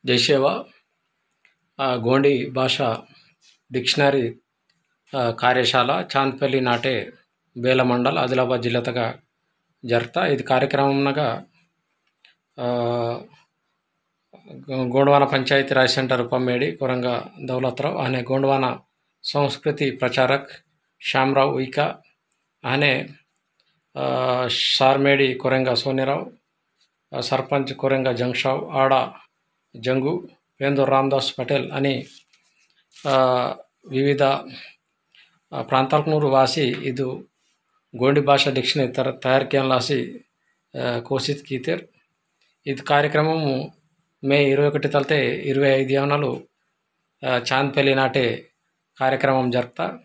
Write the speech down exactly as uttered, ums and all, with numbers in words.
जय सेवा। आ, गोंडी भाषा dictionary, आ, कार्यशाला चांदपल्ली नाटे बेला मंडल आदिलाबाद जिल्ला तगा जरता। इद कार्यक्रम नगा, आ, गो-, गोंडवाना पंचायती राज center पम्मेड़ी कोरंगा दौलतराव, आने गोंडवाना संस्कृति प्रचारक श्यामराव उइका, आने, आ, सारमेड़ी कोरंगा सोनेराव, आ, सरपंच कोरंगा जंगशाव, आड़ा जंगू, पेंदूर रामदास पटेल अनि, आ, विविध, आ, प्रांतालकनूर वासी इदु गोंडी भाषा dictionary तर-, तयार कियान लासी, आ, कोशिश कीतेर। इद कार्यक्रममु मे इरवै ओकटि तलते इरवै ऐदु यावनलु, आ, चांदपल्ली नाटे कार्यक्रमम जरता।